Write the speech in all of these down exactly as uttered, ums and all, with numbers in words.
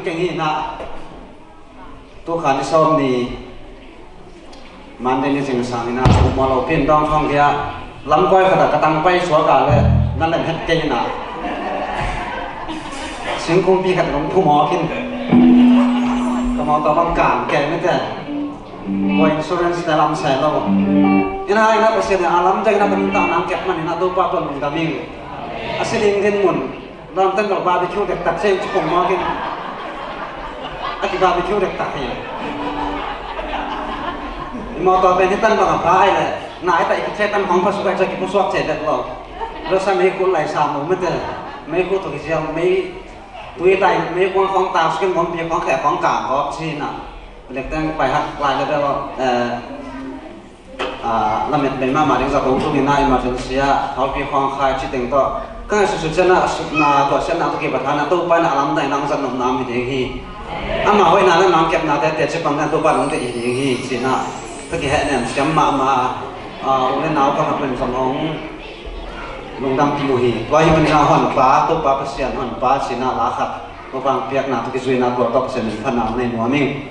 Keng hi na, tukha ni sawm ni, Monday ni zingsang hi na, pumawh lo pin dawng thawng kia, lamkoi khat ah ka tang pai suak a le, na lem het kei na. Singkungpi khat kong pumawh kin. Ka mawtaw bang kan kei mite. Kua insurance te lam se lo. Ina ina Pasian a lam te ina ka nuntak nang kep man ina Topa tawh lungdam ing. A si ding din mun. Lam ten lo barbecue dektak se in ci pong mawk in. A ki barbecue dektak hi. I mawtaw pen hi tan bang a phai le. Na ita i ki che tan hong pha sukai cha ki pusuak che dek lo. Lo sa mei kul lai sa mo mete. Mei kul to ki siang mei. Tui lai mei kuang khong tak sukin mawmpi khong khe khong kang khok si na. Lek teng pai hak lai le bel, eh, ah, lamet bei mahmah ding zato tung ina emergency ah, haupi khong khai ci teng tawh. Ka ngai susu cian ah, sukna tawh sianna tawh kipat hana Topa in a lam dai nang zat nopna om hi ding hi. Ama hoihna le nang kepna tete ci pang kan Topa nong deih hi ding hi, ci na. Ka kihehnem siam mahmah, ah, u le nau ka hak pen zong hong lungdam kimu hi. Tua hi manin a honpa, Topa Pasian honpa, ci na la khat. Tua bang piakna tawh kizuina tua tawh Pasian min phatna nei nuam ing.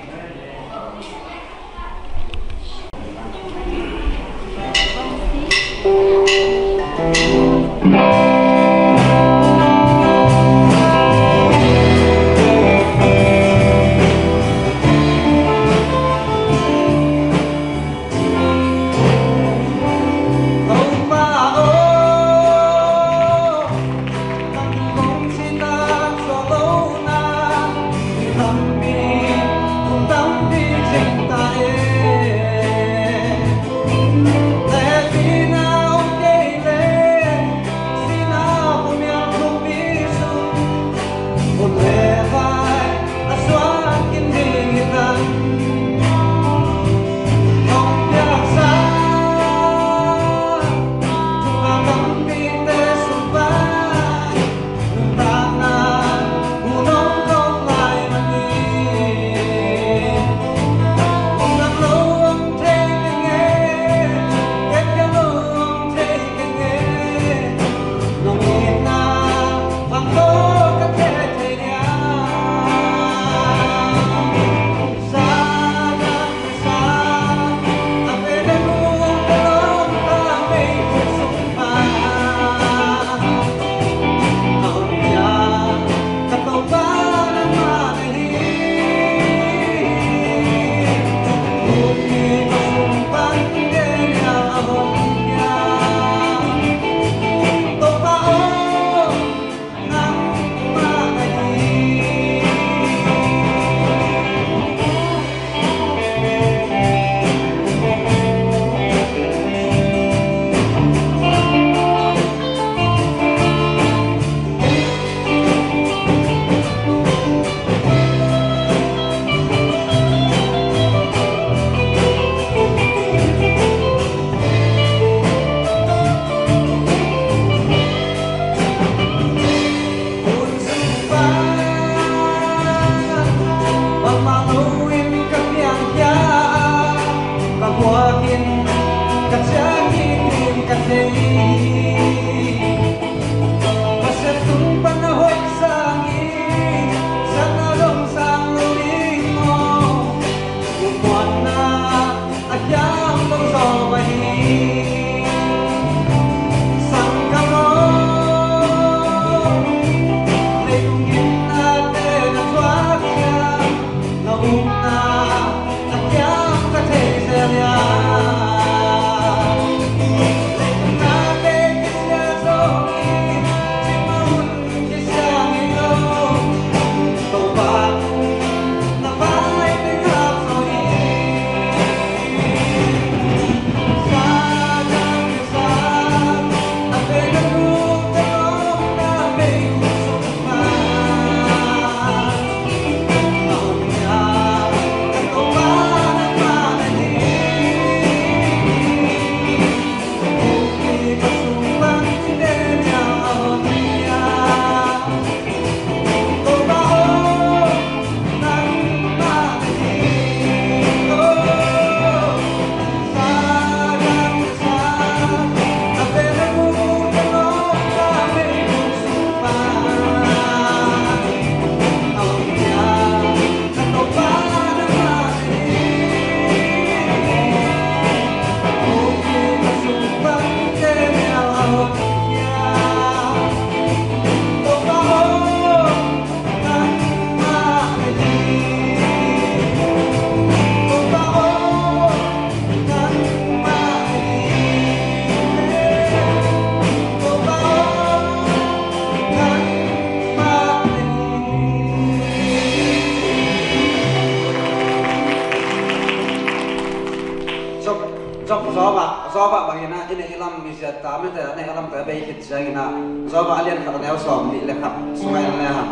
Job ah, Job ah bangin ah, i neih i lam mi zia ta mete, a neih a lam te a bei khit ciangin ah, Job ah a lian khat a neu sawm nih le khat sungah en le hang,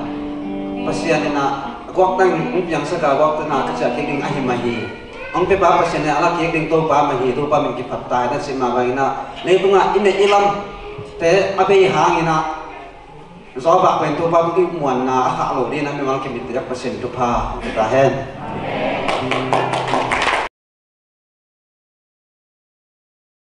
Pasian in ah guak tang hong piangsak a, guak tang a ka ciah kik ding a hi mah hi. Hong piapa Pasian in a la kik ding Topa mah hi, Topa min kiphat ta hen a cih mah bangin ah, leitungah i neih i lam te a bei hangin ah, Job ah pen Topa tungah muanna a khah lo dingin ah mimal kimin te Pasian thupha hong pia ta hen.